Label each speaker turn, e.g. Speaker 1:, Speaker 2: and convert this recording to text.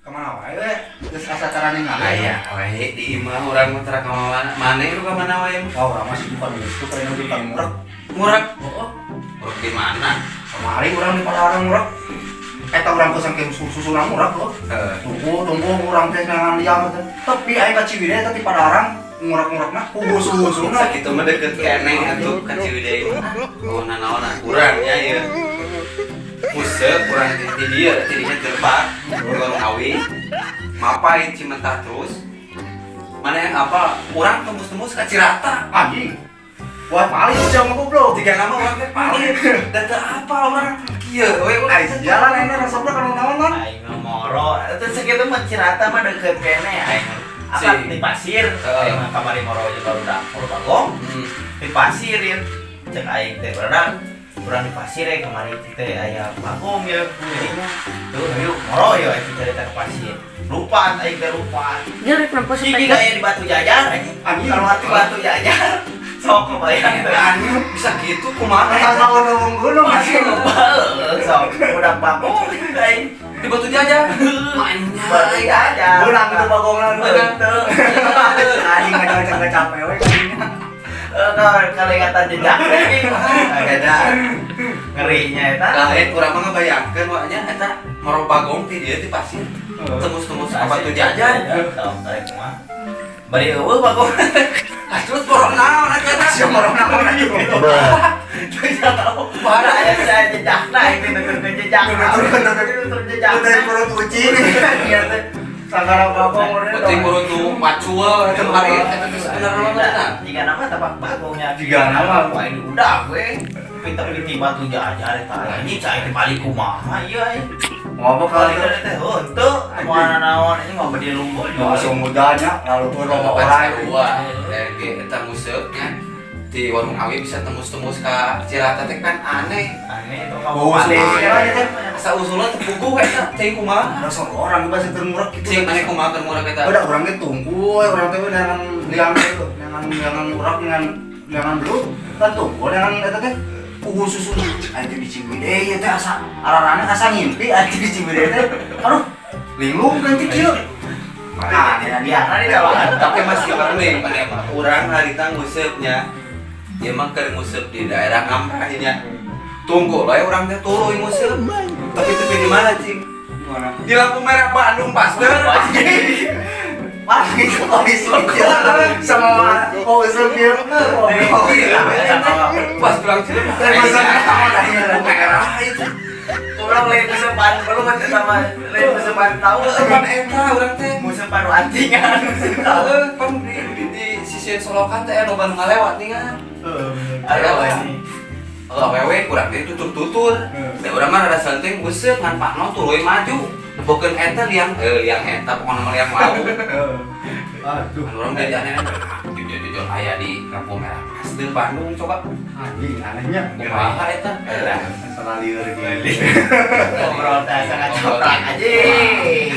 Speaker 1: Kemana wae we? Geus asa carane ngale.
Speaker 2: Aya wae di imah urang mah tara ka mana. Mana lu ka mana wae?
Speaker 1: Wah, urang masih bukan itu keren bukan murek.
Speaker 2: Murek.
Speaker 1: Oh,
Speaker 2: Murek di mana?
Speaker 1: Kemarin urang di Padalarang murek. Eta urang kesangkeun susuna murek loh.
Speaker 2: Heeh.
Speaker 1: Tunggu, tunggu urang teh ngangan liang teh. Tapi aing ka Ciwidey eta di Padalarang ngurek-ngurekna husu-husuna.
Speaker 2: Sakitu mah deket keneh atuh ka Ciwidey. Oh, nanaonan urang nya ieu. Nguseup urang di dieu, di dinya gerbak, di warung awi. Mapai Cimentah terus. Mana yang apa? Urang tembus-tembus ka Cirata.
Speaker 1: Anjing. Wah, paling jam goblok.
Speaker 2: Jika nama urang teh paling dan teu apa urang kieu we urang.
Speaker 1: Ai jalan aing resepna kana naon man?
Speaker 3: Aing mah moro. Itu segitu mah Cirata mah deket kene aing. Apa
Speaker 2: Si.
Speaker 3: Di pasir?
Speaker 2: Heeh.
Speaker 3: Aing mah kamari moro jeung barudak moro Bagong. Di pasir ya. Cek aing teh barudak urang di pasir ya kemarin teh aya Bagong ya jadinya. Tuh yuk moro ya aing cerita ke pasir. Lupa aing teh lupa.
Speaker 4: Dia rek nempo
Speaker 3: Gigi
Speaker 4: sepeda.
Speaker 3: aya di Batujajar anjing.
Speaker 1: Anjing.
Speaker 3: Kalau hati Batujajar. Sok kebayang teh.
Speaker 2: Anjing bisa gitu kumaha
Speaker 1: Eta
Speaker 2: eta?
Speaker 1: naon ngomong gunung
Speaker 3: Masih
Speaker 1: masih.
Speaker 3: lupa sok budak Bagong aing.
Speaker 2: Di Batujajar. Mainnya.
Speaker 3: Batujajar.
Speaker 1: Beunang itu bagongna.
Speaker 2: Beunang.
Speaker 3: Teu.
Speaker 1: Anjing ngajak capek we kadinya.
Speaker 3: Eh, kalau kalingatan jejak teh
Speaker 2: Beda.
Speaker 3: ngerinya eta.
Speaker 2: Lain urang mah ngabayangkeun wa nya eta moro Bagong ti dieu ti pasir. Tembus-tembus ka Batujajar.
Speaker 3: Sok tarik kumaha. Bari eueuh Bagong.
Speaker 2: Ah, terus moro naon atuh eta?
Speaker 1: Sia moro naon anjing.
Speaker 3: Parah ya saya jejakna ini nuturkeun jejak. Nutur jejak.
Speaker 1: Udah perut kucing. Iya teh. Sangkara bagong urang.
Speaker 2: Penting moro nu macul eta hari eta geus bener mah bener.
Speaker 3: Jika nama tapak Bagongnya.
Speaker 1: Jika nama.
Speaker 3: Wah ini udah gue. Pita-piti Batujajar eta anjing cai teh balik kumaha ieu aing.
Speaker 1: Ngomong
Speaker 3: Kali
Speaker 1: kali
Speaker 3: teh henteu kumaha naon ini mah bedi lumbung.
Speaker 1: Langsung mudanya lalu pun loba
Speaker 2: Pan
Speaker 1: orang.
Speaker 2: sarua ge eta nguseup nya di warung awi bisa tembus-tembus ka Cirata teh kan aneh.
Speaker 3: Aneh itu
Speaker 1: Oh,
Speaker 3: kabupaten.
Speaker 1: teh.
Speaker 2: Asa usulna teu puguh eta teh kumaha?
Speaker 1: Langsung orang juga sih murah gitu.
Speaker 2: Cing maneh kumaha keur murah eta?
Speaker 1: Udah urang ge tunggu we urang teh neangan liang teh neangan neangan urang neangan neangan belut kan tunggu neangan eta teh pugu susu anjing di Ciwidey ieu teh asa ararane asa ngimpi anjing di Ciwidey teh aduh linglung kan teh kieu. Aneh.
Speaker 3: Biarna di dalam.
Speaker 2: Tapi masih mending maneh mah urang harita nguseupnya. Ieu mah keur nguseup di daerah Ngamprah nya. Tunggu lah ya urang teh tuluy nguseup. Tapi tepi di mana cing?
Speaker 1: Mana?
Speaker 2: Di lampu merah Bandung Pasteur.
Speaker 1: Wah, gitu kondisi sama oh kieu. Oh,
Speaker 2: Iya, pas pulang Cirebon. Lampu merah itu.
Speaker 3: Urang lain musepan belum sama lain musepan tahu.
Speaker 2: Pan eta urang teh.
Speaker 3: Musepan antingan.
Speaker 2: Heeh, pan di sisi Solokan teh anu Bandung ngalewat nih kan.
Speaker 3: Ayo ini.
Speaker 2: Oh, awewe kurang teh tutur-tutur. Da urang mah rada santai nguseup ngan pakno tuluy maju. Nempokeun eta liang liang eta pokona mah liang laut.
Speaker 1: Aduh.
Speaker 2: Kan urang jadi aneh jujur-jujur aya di lampu merah Pasteur Bandung coba.
Speaker 1: Anjing anehnya.
Speaker 2: Kumaha eta?
Speaker 1: Salah lieur gitu.
Speaker 3: Ngobrol teh sangat coplak anjing.